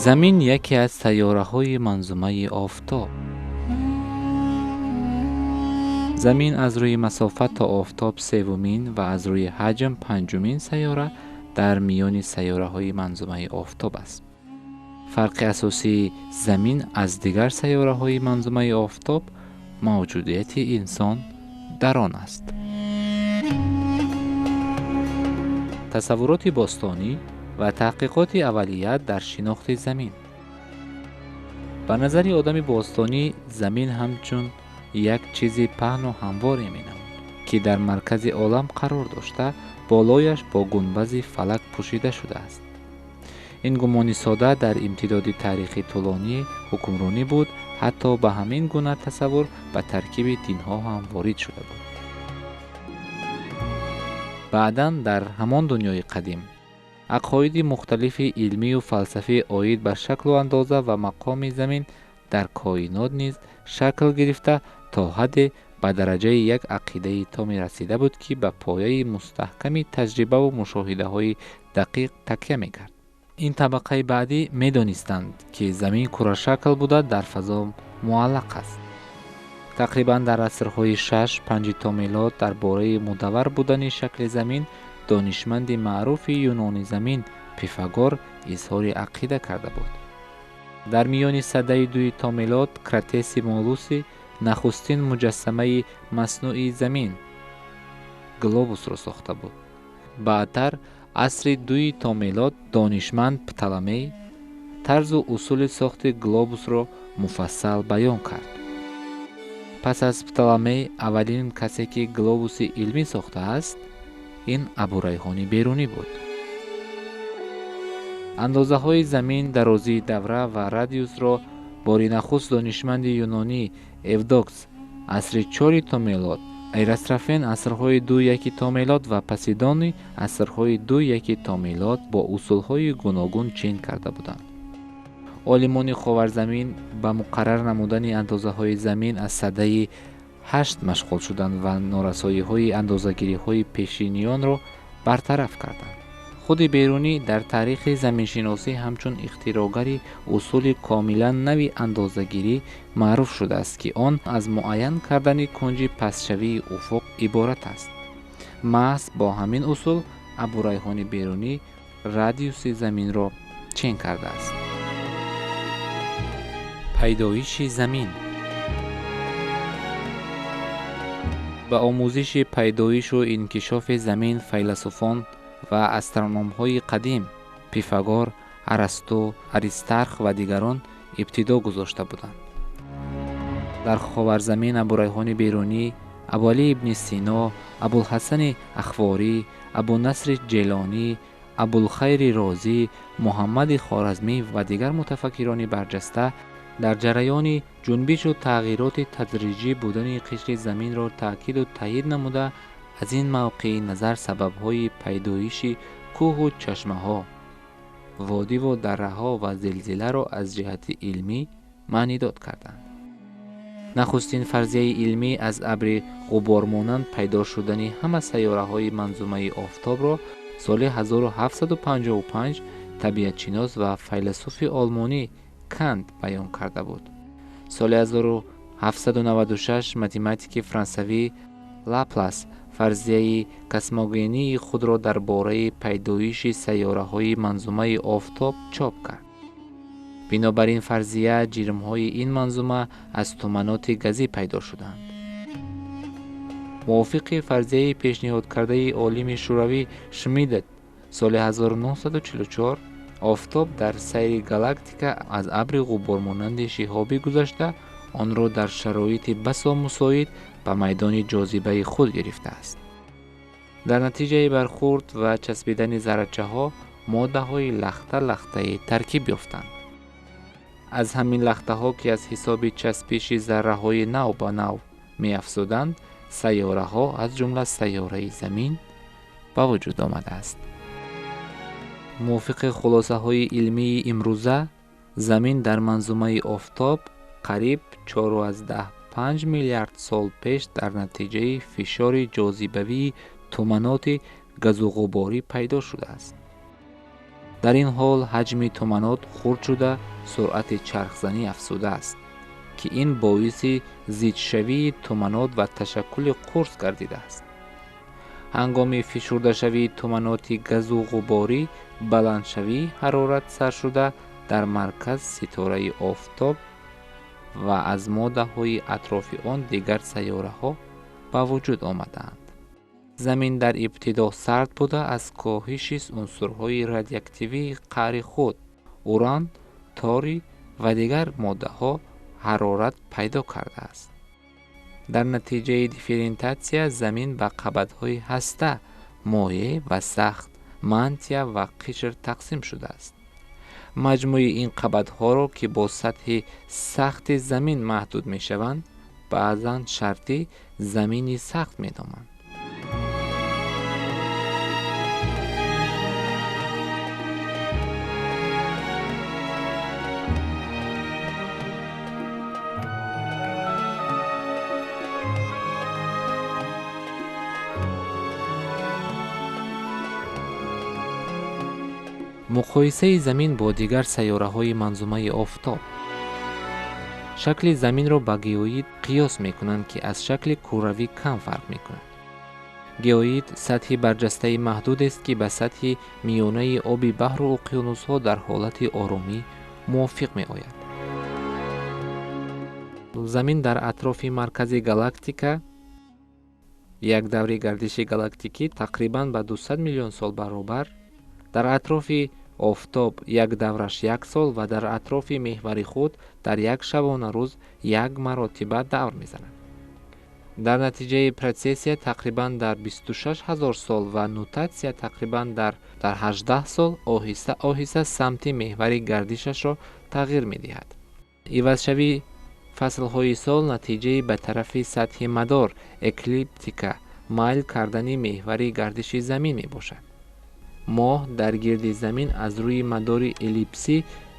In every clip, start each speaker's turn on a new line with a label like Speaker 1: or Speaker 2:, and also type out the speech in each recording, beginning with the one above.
Speaker 1: Замин яке аз сайёраҳои манзумаи Офтоб. Замин аз рӯи масофат то Офтоб севумин ва аз рӯи ҳаҷм панҷумин сайёра дар миёни сайёраҳои манзумаи Офтоб аст. Фарқи асосии Замин аз дигар сайёраҳои манзумаи Офтоб мавҷудияти инсон дар он аст. Тасаввуроти бостонӣ ва таҳқиқоти аввалия дар шинохти Замин. Ба назари одами бостонӣ Замин ҳамчун як чизи паҳну ҳамворе менамуд, ки дар маркази олам қарор дошта, болояш бо гунбази фалак пӯшида шудааст. Ин гумони сода дар имтидоди таърихи тӯлонӣ ҳукмронӣ буд, ҳатто ба ҳамин гуна тасаввур ба таркиби динҳо ҳам ворид шуда буд. Баъдан дар ҳамон дунёи қадим ақоиди мухталифи илмию фалсафӣ оид ба шаклу андоза ва мақоми Замин дар коинот низ шакл гирифта, то ҳадде ба дараҷаи як ақидаи томе расида буд, ки ба пояи мустаҳками таҷрибаву мушоҳидаҳои дақиқ такя мекард. Ин табақаи баъдӣ медонистанд, ки Замин курашакл буда, дар фазо муаллақ аст. Тақрибан дар асрҳои 6-5 то милод дар бораи мудаввар будани шакли Замин донишманди маъруфи юнонизамин Пифагор изҳори ақида карда буд. Дар миёни садаи дуи то милод Кратеси Молуси нахустин муҷассамаи маснӯи Замин глобусро сохта буд. Баъдтар асри дуи то милод донишманд Пталамей тарзу усули сохти глобусро муфассал баён кард. Пас аз Пталамей аввалин касе, ки глобуси илмӣ сохтааст, ин Абурайҳони Берунӣ буд. Андозаҳои Замин, дарозии давра ва радиусро бори нахуст донишманди юнонӣ Эвдокс асри 4 то милод, Эрастрафен асрҳои 2-1 то милод ва Посидони асрҳои 2-1 то милод бо усулҳои гуногун чин карда буданд. Олимони Ховарзамин ба муқаррар намудани андозаҳои Замин аз садаи 8 машғул шуданд ва норасоиҳои андозагириҳои пешиниёнро бартараф карданд. Худи Берунӣ дар таърихи заминшиносӣ ҳамчун ихтирогари усули комилан нави андозагирӣ маъруф шудааст, ки он аз муайян кардани кунҷи пастшавии уфуқ иборат аст. Маҳз бо ҳамин усул Абурайҳони Берунӣ радиуси Заминро чен кардааст. Пайдоиши Замин. Ба омӯзиши пайдоишу инкишофи Замин файласуфон ва астрономҳои қадим Пифагор, Арасту, Аристарх ва дигарон ибтидо гузошта буданд. Дар Ховарзамин Абурайҳони Берунӣ, Абуалӣ ибни Сино, Абулҳасани Ахворӣ, Абунасри Ҷелонӣ, Абулхайри Розӣ, Муҳаммади Хоразмӣ ва дигар мутафаккирони барҷаста дар ҷараёни ҷунбишу тағйироти тадриҷӣ будани қишри Заминро таъкиду таъйид намуда, аз ин мавқеи назар сабабҳои пайдоиши кӯҳу чашмаҳо, водиву дарраҳо ва зилзиларо аз ҷиҳати илмӣ маънидод карданд. Нахустин фарзияи илмӣ аз абри ғубормонанд пайдо шудани ҳама сайёраҳои манзумаи Офтобро соли 1755 табиатшинос ва файласуфи олмонӣ Кант баён карда буд. Соли 1796 математики франсавӣ Лаплас фарзияи космогении худро дар бораи пайдоиши сайёраҳои манзумаи Офтоб чоп кард. Бинобар ин фарзия ҷирмҳои ин манзума аз туманоти газӣ пайдо шуданд. Мувофиқи фарзияи пешниҳодкардаи олими шӯравӣ Шмидт соли 1944 Офтоб дар сайри галактика аз абри ғубормонанди шиҳобӣ гузашта, онро дар шароити басо мусоид ба майдони ҷозибаи худ гирифтааст. Дар натиҷаи бархурд ва часпидани заррачаҳо моддаҳои лахта-лахтаи таркиб ёфтанд. Аз ҳамин лахтаҳо, ки аз ҳисоби часпиши зарраҳои нав ба нав меафзуданд, сайёраҳо аз ҷумла сайёраи Замин ба вуҷуд омадааст. Мувофиқи хулосаҳои илмии имрӯза, Замин дар манзумаи Офтоб қариб 4,5 миллиард сол пеш дар натиҷаи фишори ҷозибавии туманоти газуғуборӣ пайдо шудааст. Дар ин ҳол ҳаҷми туманот хурд шуда, суръати чархзанӣ афзудааст, ки ин боиси зичшавии туманот ва ташаккули қурс гардидааст. Ҳангоми фишурдашавии туманоти газу ғуборӣ, баландшавии ҳарорат сар шуда, дар марказ ситораи офтоб ва аз моддаҳои атрофи он дигар сайёраҳо ба вуҷуд омадаанд. Замин дар ибтидо сард буда, аз коҳиши унсурҳои радиоактивии қаъри худ, уран, торий ва дигар моддаҳо ҳарорат пайдо кардааст. Дар натиҷаи дифферентатсия замин ба қабатҳои ҳаста, моеъ ва сахт, мантия ва қишр тақсим шудааст. Маҷмӯи ин қабатҳоро, ки бо сатҳи сахти замин маҳдуд мешаванд, баъзан шартӣ замини сахт меноманд. Муқоисаи замин бо дигар сайёраҳои манзумаи офтоб. Шакли заминро ба геоид қиёс мекунанд, ки аз шакли куравӣ кам фарқ мекунад. Геоид сатҳи барҷастаи маҳдудест, ки ба сатҳи миёнаи оби баҳру уқёнусҳо дар ҳолати оромӣ мувофиқ меояд. Замин дар атрофи маркази галактика як даври гардиши галактикӣ тақрибан ба 200 миллион сол баробар, дар атрофи офтоб як давраш як сол ва дар атрофи меҳвари худ дар як шабонарӯз як маротиба давр мезанад. Дар натиҷаи протсессия тақрибан дар 26 ҳазор сол ва нутатсия тақрибан дар 18 сол оҳиста оҳиста самти меҳвари гардишашро тағйир медиҳад. Ивазшавии фаслҳои сол натиҷаи ба тарафи сатҳи мадор эклиптика майл кардани меҳвари гардиши замин мебошад. Моҳ дар гирди замин аз рӯи мадори эллипсӣ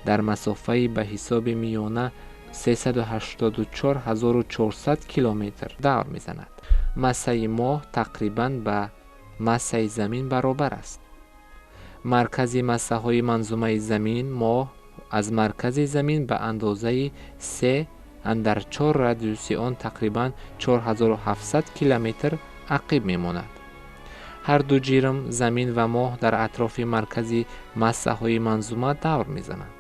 Speaker 1: дар масофаи ба ҳисоби миёна 384 400 километр давр мезанад. Массаи моҳ тақрибан ба массаи замин баробар аст. Маркази массаҳои манзумаи замин моҳ аз маркази замин ба андозаи 3,4 радиуси он тақрибан 4700 километр ақиб мемонад. Ҳар ду ҷирм замин ва моҳ дар атрофи маркази массаҳои манзума давр мезананд.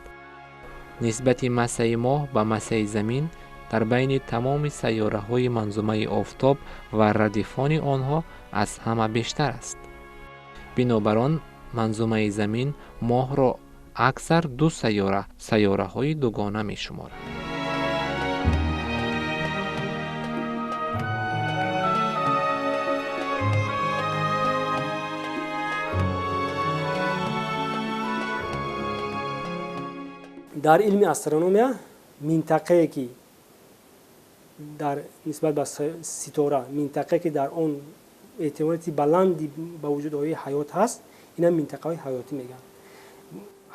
Speaker 1: Нисбати массаи моҳ ба массаи замин дар байни тамоми сайёраҳои манзумаи офтоб ва радифони онҳо аз ҳама бештар аст. Бинобар он манзумаи замин моҳро аксар ду сайёра сайёраҳои дугона мешуморад.
Speaker 2: Дар илми астрономия минтақае ки дар нисбат ба ситора, минтақае ки дар он эҳтимолияти баланди ба вуҷудоии ҳаёт ҳаст, ина минтақаҳои ҳаётӣ мегӯянд.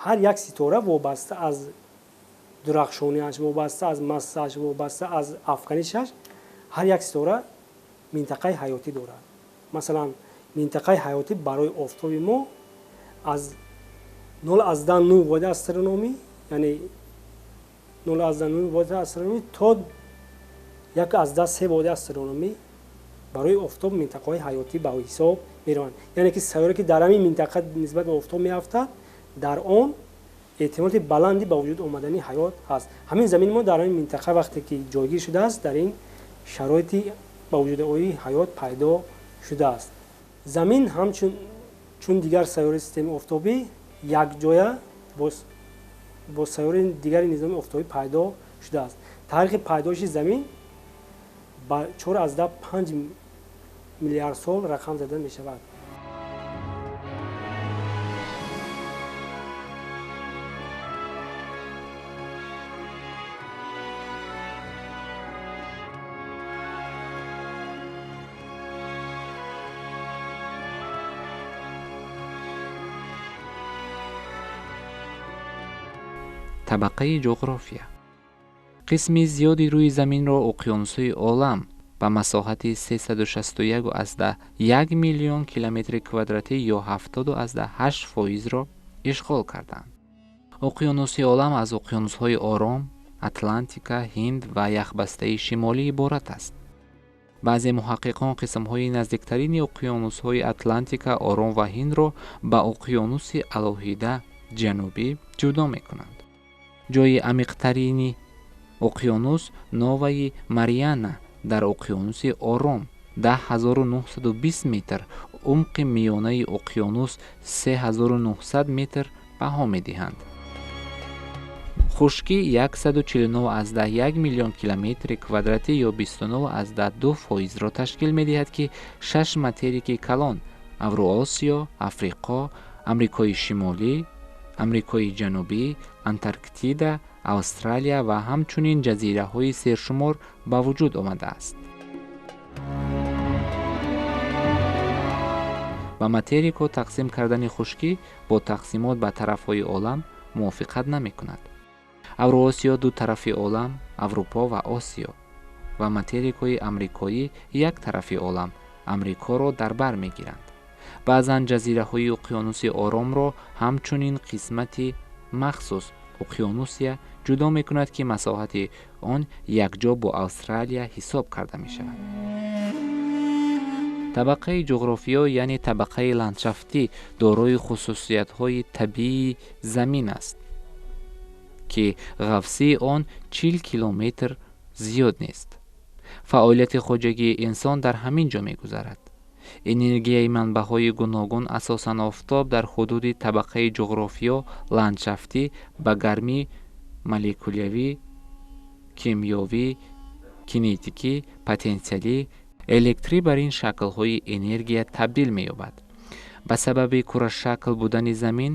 Speaker 2: Ҳар як ситора вобаста аз дурахшониаш, вобаста аз массааш, вобаста аз афканишаш, ҳар як ситора минтақаи ҳаётӣ дорад. Масалан, минтақаи ҳаётӣ барои офтоби мо аз 0,9 воҳиди астрономӣ, яъне 0,9 воҳиди астрономӣ то 1,3 воҳиди астрономӣ барои офтоб минтақаҳои ҳаётӣ ба ҳисоб мераванд. Яъне ки сайёра ки дар ҳамин минтақа нисбат ба офтоб меафтад, дар он эҳтимолияти баланди ба вуҷуд омадани ҳаёт ҳаст. Ҳамин замини мо дар ҳамин минтақа вақте ки ҷойгир шудааст, дар ин шароити ба вуҷудоии ҳаёт пайдо шудааст. Замин ҳамчун чун дигар сайёраи системаи офтобӣ якҷоя бо сайёраи дигари низоми офтобӣ пайдо шудааст. Таърихи пайдоиши замин ба 4,5 миллиард сол рақам зада мешавад.
Speaker 1: Табақаи ҷуғрофия. Қисми зиёди рӯи заминро уқёнусҳои олам ба масоҳати 361,1 миллион километри квадратӣ ё 70,8 фоизро ишғол карданд. Уқёнуси Олам аз уқёнусҳои Ором, Атлантика, Ҳинд ва яхбастаи шимолӣ иборат аст. Баъзе муҳаққиқон қисмҳои наздиктарини уқёнусҳои Атлантика, Ором ва Ҳиндро ба уқёнуси алоҳида ҷанубӣ ҷудо мекунанд. Ҷойи амиқтарини уқёнус Новаи Мариана дар уқёнуси Ором 10920 метр, умқи миёнаи уқёнус 3900 метр баҳо медиҳанд. Хушкӣ 149,1 миллион километри квадратӣ ё 29,2 фоизро ташкил медиҳад, ки шаш материки калон Авруосиё, Африқо, Амрикои Шимолӣ, Амрикои Ҷанубӣ, Антарктида, Австралия ва ҳамчунин ҷазираҳои сершумор ба вуҷуд омадааст. Ба материкҳо тақсим кардани хушкӣ бо тақсимот ба тарафҳои олам мувофиқат намекунад. Авруосиё ду тарафи олам, Аврупо ва Осиё, ва материкҳои амрикоӣ як тарафи олам, Амрикоро дар бар мегиранд. Баъзан ҷазираҳои уқёнуси Оромро ҳамчунин қисмати махсус Уқёнусия ҷудо мекунад, ки масоҳати он якҷо бо Австралия ҳисоб карда мешавад. Табақаи ҷуғрофиё, яъне табақаи ландшафтӣ, дорои хусусиятҳои табиии замин аст, ки ғафсии он 40 километр зиёд нест. Фаъолияти хоҷагии инсон дар ҳамин ҷо мегузарад. Энергияи манбаъҳои гуногун, асосан офтоб, дар ҳудуди табақаи ҷуғрофиё ландшафтӣ ба гармӣ молекулявӣ, кимиёвӣ, кинетикӣ, потенсиалӣ, электрӣ бар ин шаклҳои энергия табдил меёбад. Ба сабаби курашакл будани замин,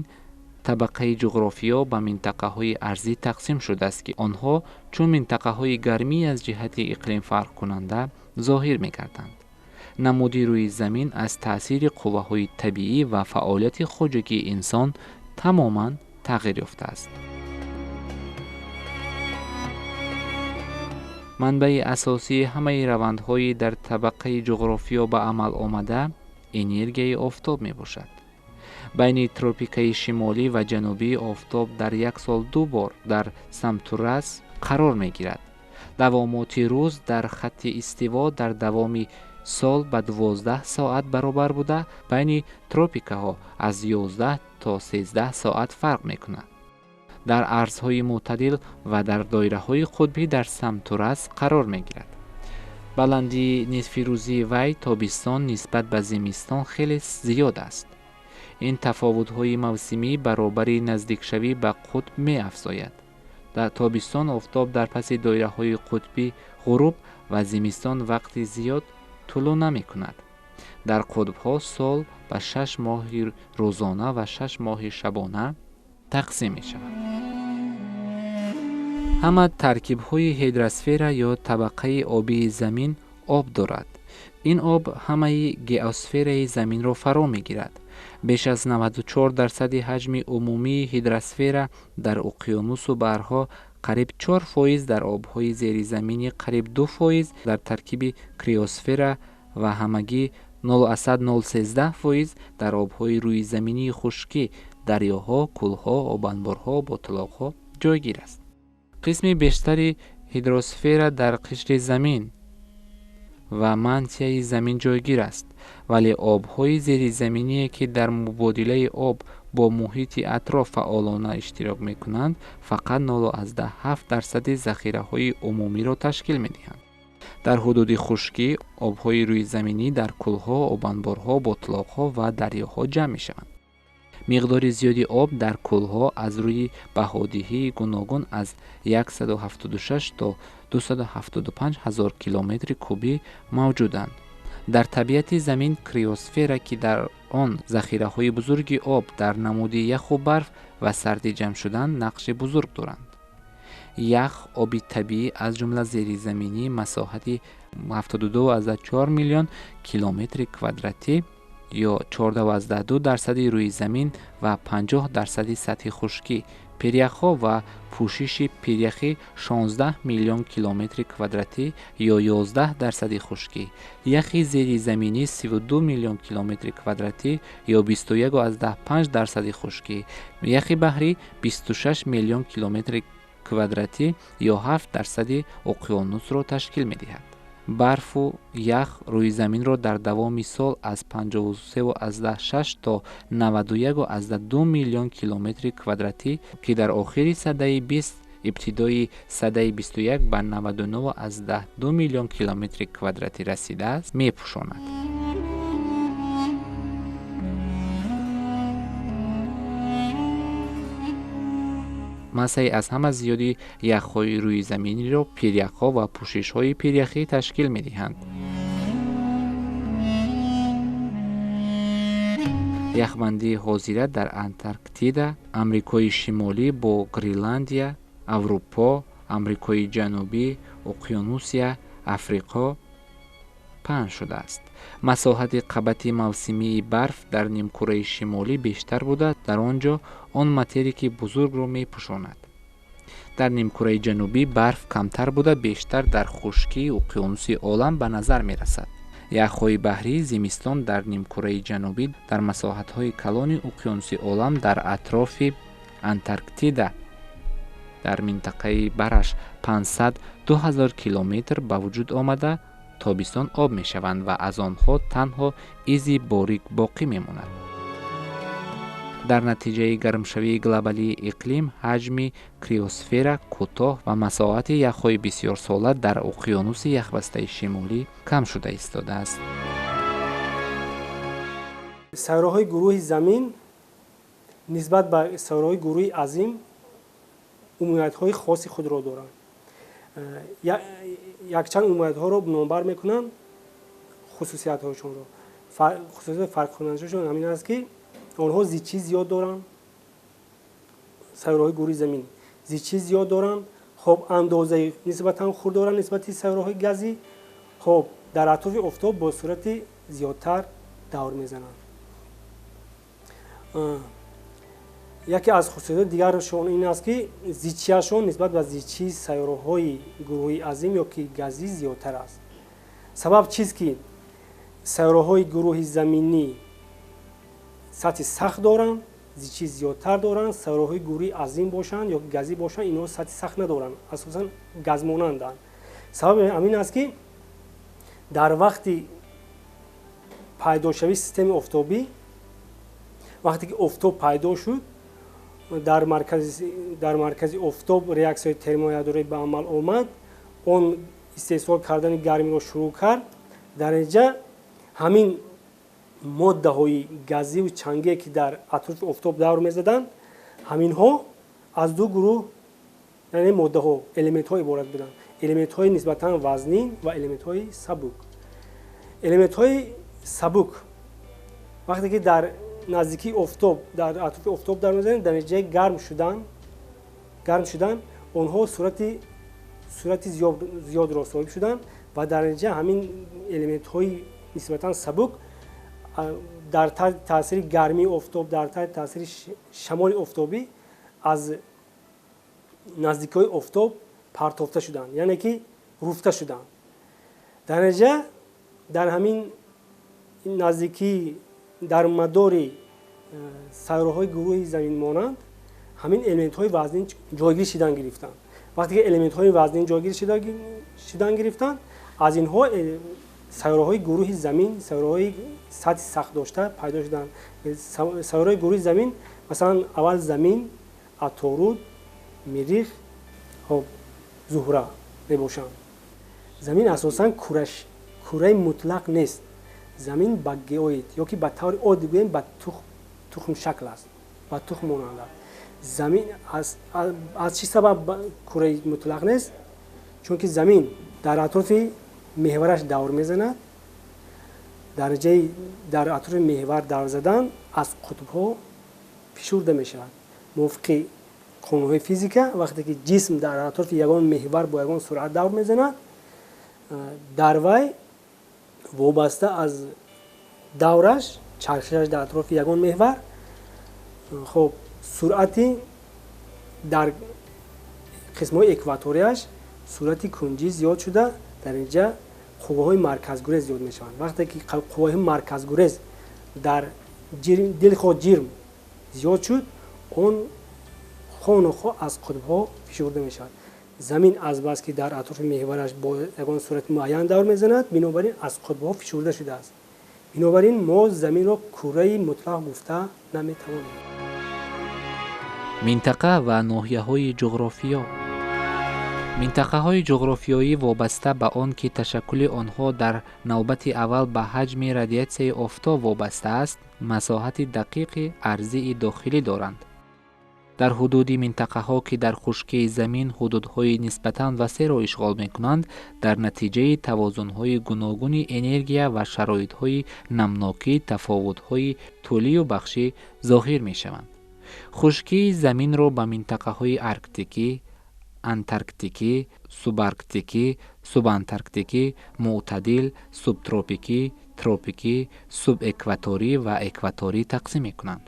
Speaker 1: табақаи ҷуғрофиё ба минтақаҳои арзӣ тақсим шудааст, ки онҳо чун минтақаҳои гармӣ аз ҷиҳати иқлим фарқкунанда зоҳир мегарданд. Намуди рӯи замин аз таъсири қувваҳои табиӣ ва фаъолияти хоҷагии инсон тамоман тағйир ёфтааст. Манбаи асосии ҳамаи равандҳои дар табақаи ҷуғрофиё ба амал омада энергияи офтоб мебошад. Байни тропикаи шимолӣ ва ҷанубӣ офтоб дар як сол ду бор дар самту рас қарор мегирад. Давомоти рӯз дар хатти истиво дар давоми сол ба 12 соат баробар буда, байни тропикаҳо аз 11 то 13 соат фарқ мекунад. Дар арзҳои мӯътадил ва дар доираҳои қутбӣ дар самту рас қарор мегирад. Баландии нисфирӯзии вай тобистон нисбат ба зимистон хеле зиёд аст. Ин тафовутҳои мавсимӣ баробари наздикшавӣ ба қутб меафзояд. Дар тобистон офтоб дар паси доираҳои қутбӣ ғуруб ва зимистон вақти зиёд тулӯъ намекунад. Дар қутбҳо сол ба 6 моҳи рӯзона ва 6 моҳи шабона тақсим мешавад. Ҳама таркибҳои ҳидросфера ё табақаи обии замин об дорад. Ин об ҳамаи геосфераи заминро фаро мегирад. Беш аз 94% ҳаҷми умумии ҳидросфера дар уқёнусу баҳрҳо, қариб 4% дар обҳои зеризаминӣ, қариб 2% дар таркиби криосфера ва ҳамагӣ 0,013% дар обҳои рӯизаминии хушкӣ, дарёҳо, кӯлҳо, обанборҳо, ботлоқҳо ҷойгир аст. Қисми бештари ҳидросфера дар қишри замин ва мантияи замин ҷойгир аст, вале обҳои зеризаминие, ки дар мубодилаи об бо муҳити атроф фаъолона иштирок мекунанд, фақат 0,7% захираҳои умумиро ташкил медиҳанд. Дар ҳудуди хушкӣ обҳои рӯизаминӣ дар кӯлҳо, обанборҳо, ботлоқҳо ва дарёҳо ҷамъ мешаванд. Миқдори зиёди об дар кӯлҳо аз рӯи баҳодиҳии гуногун аз 176 то 275 ҳазор километри кубӣ мавҷуданд. Дар табиати замин криосфера, ки дар он захираҳои бузурги об дар намуди яху барф ва сардӣ ҷамъ шудан, нақши бузург доранд. Ях оби табиӣ аз ҷумла зеризаминӣ масоҳати 72,4 миллион километри квадратӣ ё 14,2% рӯи замин ва 50% сатҳи хушкӣ, пиряхҳо ва пӯшиши пиряхӣ 16 миллион километри квадратӣ ё 11% хушкӣ, яхи зеризаминӣ 32 миллион километри квадратӣ ё 21,5% хушкӣ, яхи баҳрӣ 26 миллион километри квадратӣ ё 7% уқёнусро ташкил медиҳад. Барфу ях рӯи заминро дар давоми сол аз 53,6 то 91,2 миллион километри квадратӣ, ки дар охири садаи 20 ибтидои садаи 21 ба 99,2 миллион километри квадратӣ расидааст, мепӯшонад. Массаи аз ҳама зиёди яхҳои рӯизаминиро пиряхҳо ва пӯшишҳои пиряхӣ ташкил медиҳанд. Яхбандии ҳозира дар Антарктида, Амрикои Шимолӣ бо Гренландия, Аврупо, Амрикои Ҷанубӣ, Уқёнусия, Африқо паҳн шудааст. Масоҳати қабати мавсимии барф дар нимкураи шимолӣ бештар буда, дар он ҷо он материки бузургро мепӯшонад. Дар нимкураи ҷанубӣ барф камтар буда, бештар дар хушкии уқёнуси олам ба назар мерасад. Яхҳои баҳрии зимистон дар нимкураи ҷанубӣ дар масоҳатҳои калони уқёнуси олам дар атрофи Антарктида дар минтақаи бараш 500-2000 километр ба вуҷуд омада, тобистон об мешаванд ва аз онҳо танҳо изи борик боқӣ мемонад. Дар натиҷаи гармшавии глобалии иқлим ҳаҷми криосфера кӯтоҳ ва масоҳати яхҳои бисёрсола дар уқёнуси яхбастаи шимолӣ кам шуда истодааст.
Speaker 2: Сайёраҳои гурӯҳи замин нисбат ба сайёраҳои гурӯҳи азим умумиятҳои хоси худро доранд. Якчанд умумиятҳоро номбар мекунанд, хусусиятҳошонро. Хусусияти фарқкунандаашон ҳамин аст, ки онҳо зичӣ зиёд доранд. Сайёраҳои гурӯҳи замин зичӣ зиёд доранд, хоб андозаи нисбатан хурд доранд нисбати сайёраҳои газӣ, хоб дар атрофи офтоб бо суръати зиёдтар давр мезананд. Яке аз хусусиятҳои дигарашон ин аст, ки зичиашон нисбат ба зичии сайёраҳои гурӯҳи азим ё ки газӣ зиёдтар аст. Сабаб чист, ки сайёраҳои гурӯҳи заминӣ сатҳи сахт доранд, зичии зиёдтар доранд, сайёраҳои гурӯҳи азим бошанд ё газӣ бошанд, инҳо сатҳи сахт надоранд, асосан газмонанданд. Сабаби ҳамин аст, ки дар вақти пайдошавии системаи офтобӣ, вақте ки офтоб пайдо шуд, дар маркази офтоб реаксияи термоядроӣ ба амал омад, он истеҳсол кардани гармиро шурӯъ кард. Дар натиҷа ҳамин моддаҳои газиву чангие, ки дар атрофи офтоб давр мезаданд, ҳаминҳо аз ду гурӯҳ, яъне моддаҳо, элементҳо иборат буданд: элементҳои нисбатан вазнин ва элементҳои сабук. Элементҳои сабук вақте ки дар наздикии офтоб, дар атрофи офтоб давр мезананд, дар натиҷаи гарм шудан онҳо суръати зиёдро соҳиб шуданд ва дар натиҷа ҳамин элементҳои нисбатан сабук дар таъсири гармии офтоб, дар таъсири шамоли офтобӣ аз наздикиҳои офтоб партофта шуданд, яъне ки руфта шуданд. Дар натиҷа дар ҳамин наздикии дар мадори сайёраҳои гурӯҳи заминмонанд ҳамин элементҳои вазнин ҷойгир шидан гирифтанд. Вақте ки элементҳои вазнин ҷойгир шидан гирифтанд, аз инҳо сайёраҳои гурӯҳи замин, сайёраҳои сатҳи сахт дошта пайдо шуданд. Сайёраҳои гурӯҳи замин, масалан, аввал замин, Аторуд, Мирих, хоб Зуҳра мебошанд. Замин асосан кураи мутлақ нест. Замин ба геоид ё ки ба таври оддӣ гӯем ба тухмшакл аст, ба тухм монанд аст. Замин аз чӣ сабаб кураи мутлақ нест? Чунки замин дар атрофи меҳвараш давр мезанад. Дар атрофи меҳвар давр задан аз қутбҳо фишурда мешавад. Мувофиқи қонунҳои физика, вақте ки ҷисм дар атрофи ягон меҳвар бо ягон суръат давр мезанад, дар вай вобаста аз давраш чархишаш дар атрофи ягон меҳвар, хоб, суръати дар қисмҳои экваторияш суръати кунҷӣ зиёд шуда, дар инҷа қувваҳои марказгурез зиёд мешаванд. Вақте ки қувваҳои марказгурез дар дилхоҳ ҷирм зиёд шуд, он хону хоҳ аз қутбҳо фишурда мешавад. Замин азбаски дар атрофи меҳвараш бо ягон суръати муайян давр мезанад, бинобар ин аз қутбҳо фишурда шудааст. Бинобар ин мо заминро кураи мутлақ гуфта наметавонем.
Speaker 1: Минтақа ва ноҳияҳои ҷуғрофиё. Минтақаҳои ҷуғрофиёӣ вобаста ба он ки ташаккули онҳо дар навбати аввал ба ҳаҷми радиатсияи офтоб вобаста аст, масоҳати дақиқи арзии дохилӣ доранд. Дар ҳудуди минтақаҳо, ки дар хушкии замин ҳудудҳои нисбатан васеъро ишғол мекунанд, дар натиҷаи тавозунҳои гуногуни энергия ва шароитҳои намнокӣ тафовутҳои тӯлию бахшӣ зоҳир мешаванд. Хушкии заминро ба минтақаҳои арктикӣ, антарктикӣ, субарктикӣ, субантарктикӣ, мӯътадил, субтропикӣ, тропикӣ, субэкваторӣ ва экваторӣ тақсим мекунанд.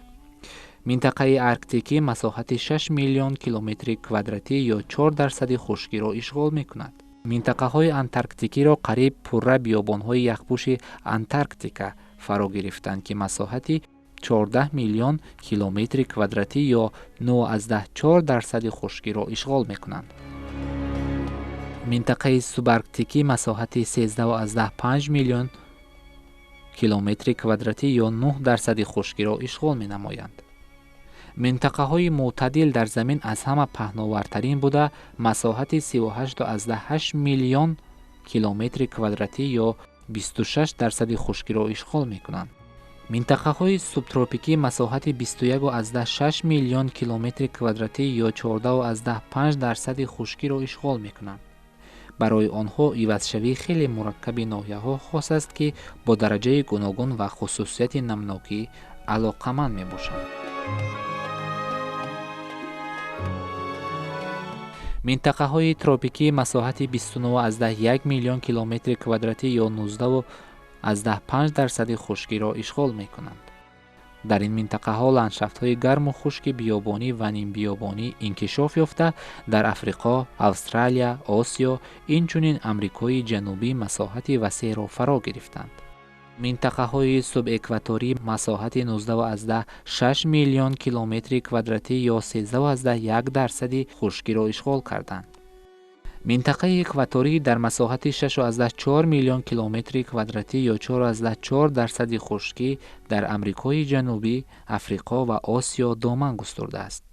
Speaker 1: Минтақаи арктикӣ масоҳати 6 миллион километри квадратӣ ё 4% хушкиро ишғол мекунад. Минтақаҳои антарктикиро қариб пурра биёбонҳои яхпӯши Антарктика фаро гирифтанд, ки масоҳати 14 миллион километри квадратӣ ё 9,4% хушкиро ишғол мекунанд. Минтақаи субарктикӣ масоҳати 13,5 миллион километри квадратӣ ё 9% хушкиро ишғол менамоянд. Минтақаҳои мӯътадил дар замин аз ҳама паҳновартарин буда, масоҳати 38,8 миллион километри квадратӣ ё 26% хушкиро ишғол мекунанд. Минтақаҳои субтропикӣ масоҳати 21,6 миллион километри квадратӣ ё 14,5% хушкиро ишғол мекунанд. Барои онҳо ивазшавии хеле мураккаби ноҳияҳо хос аст, ки бо дараҷаи гуногун ва хусусияти намнокӣ алоқаманд мебошанд. Минтақаҳои тропикӣ масоҳати 29,1 миллион километри квадратӣ ё 19,5% хушкиро ишғол мекунанд. Дар ин минтақаҳо ландшафтҳои гарму хушки биёбонӣ ва нимбиёбонӣ инкишоф ёфта, дар Африқо, Австралия, Осиё, инчунин Амрикои Ҷанубӣ масоҳати васеъро фаро гирифтанд. Минтақаҳои субэкваторӣ масоҳати 19,6 миллион километри квадратӣ ё 13,1% хушкиро ишғол карданд. Минтақаи экваторӣ дар масоҳати 6,4 миллион километри квадратӣ ё 4,4% хушкӣ дар Амрикои Ҷанубӣ, Африқо ва Осиё доман густурдааст.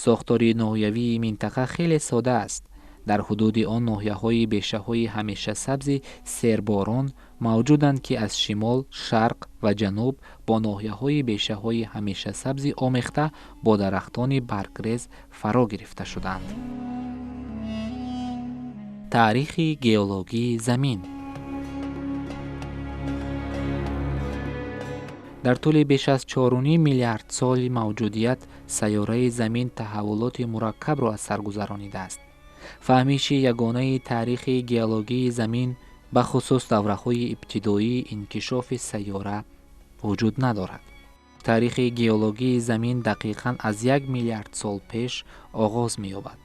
Speaker 1: Сохтори ноҳиявии минтақа хеле сода аст. Дар ҳудуди он ноҳияҳои бешаҳои ҳамешасабзи серборон мавҷуданд, ки аз шимол, шарқ ва ҷануб бо ноҳияҳои бешаҳои ҳамешасабзи омехта бо дарахтони баргрез фаро гирифта шуданд. Таърихи геологии замин. Дар тӯли беш аз 4,5 миллиард соли мавҷудият сайёраи замин таҳаввулоти мураккабро аз сар гузаронидааст. Фаҳмиши ягонаи таърихи геологии замин, бахусус давраҳои ибтидоии инкишофи сайёра, вуҷуд надорад. Таърихи геологии замин дақиқан аз 1 миллиард сол пеш оғоз меёбад.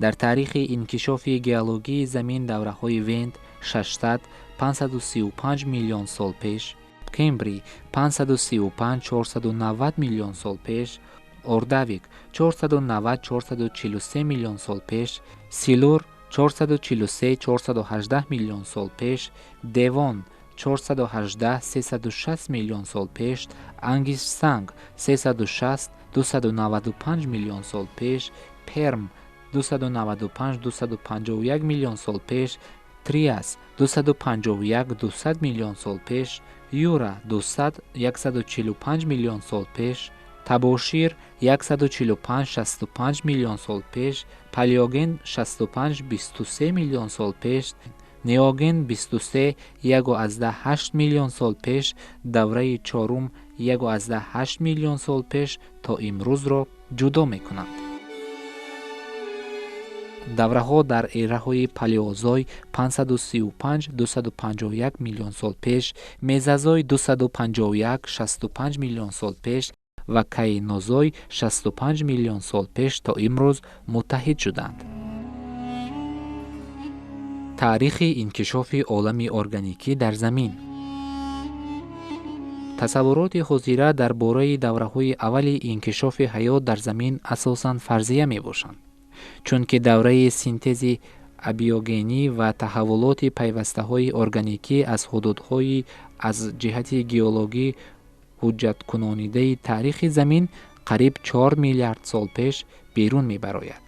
Speaker 1: Дар таърихи инкишофи геологии замин давраҳои Венд 600 535 миллион сол пеш, Кембрий 535 490 миллион сол пеш, Ордавик 490 443 миллион сол пеш, Силур 443 418 миллион сол пеш, Девон 418 360 миллион сол пеш, Ангиштсанг 360 295 миллион сол пеш, Перм 295 251 миллион сол пеш, Триас 251 200 миллион сол пеш, Юра 200 145 миллион сол пеш, Табошир 145 65 миллион сол пеш, Палеоген 65 23 миллион сол пеш, Неоген 23 1,8 миллион сол пеш, давраи чорум 1,8 миллион сол пеш то имрӯзро ҷудо мекунанд. Давраҳо дар эраҳои палеозой 535-251 миллион сол пеш, мезозой 251-65 миллион сол пеш ва кайнозой 65 миллион сол пеш то имрӯз муттаҳид шуданд. Таърихи инкишофи олами органикӣ дар Замин. Тасаввуроти ҳозира дар бораи давраҳои аввали инкишофи ҳаёт дар Замин асосан фарзия мебошанд, чунки давраи синтези абиогенӣ ва таҳаввулоти пайвастаҳои органикӣ аз ҳудудҳои аз ҷиҳати геологӣ ҳуҷҷаткунонидаи таърихи Замин қариб 4 миллиард сол пеш берун мебарояд.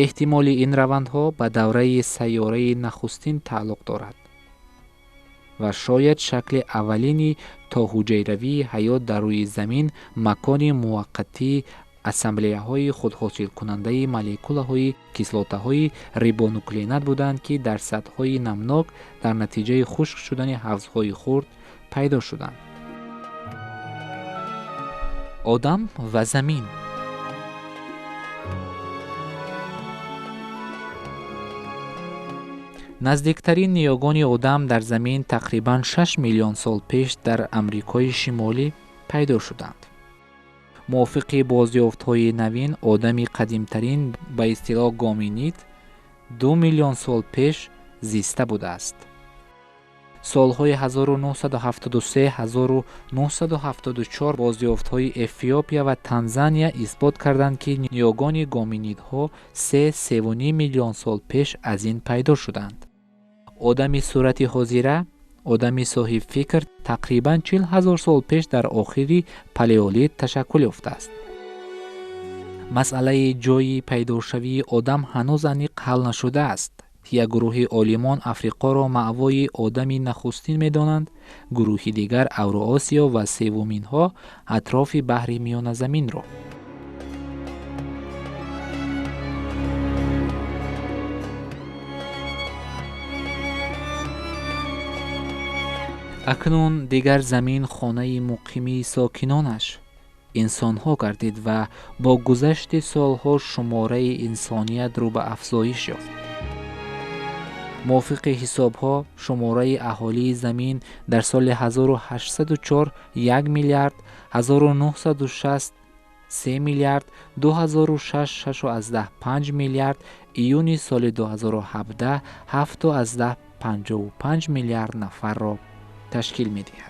Speaker 1: Эҳтимоли ин равандҳо ба давраи сайёраи нахустин тааллуқ дорад ва шояд шакли аввалини то ҳуҷайравии ҳаёт дар рӯи Замин макони муваққатии ассамблеяҳои худҳосилкунандаи молекулаҳои кислотаҳои рибонуклеинат буданд, ки дар сатҳҳои намнок дар натиҷаи хушк шудани ҳавзҳои хурд пайдо шуданд. Одам ва Замин. Наздиктарин ниёгони одам дар Замин тақрибан 6 миллион сол пеш дар Амрикои Шимолӣ пайдо шуданд. Мувофиқи бозёфтҳои навин, одами қадимтарин ба истилоҳ гоминид 2 миллион сол пеш зиста будааст. Солҳои 1973-1974 бозёфтҳои Эфиопия ва Танзания исбот карданд, ки ниёгони гоминидҳо 3-3,5 миллион сол пеш аз ин пайдо шуданд. Одами сурати ҳозира, одами соҳибфикр тақрибан 40 ҳазор сол пеш дар охири палеолит ташаккул ёфтааст. Масъалаи ҷойи пайдошавии одам ҳанӯз аниқ ҳал нашудааст. Як гурӯҳи олимон Африқоро маъвои одами нахустин медонанд, гурӯҳи дигар Авроосиё ва севуминҳо атрофи баҳри Миёназаминро. Акнун дигар Замин хонаи муқимии сокинонаш инсонҳо гардид ва бо гузашти солҳо шумораи инсоният рӯ ба афзоиш ёфт. Мувофиқи ҳисобҳо, шумораи аҳолии Замин дар соли 1804 1 миллиард, 1960 3 миллиард, 2006 6,5 миллиард, июни соли 2017 7,55 миллиард нафарро ташкил медиҳад.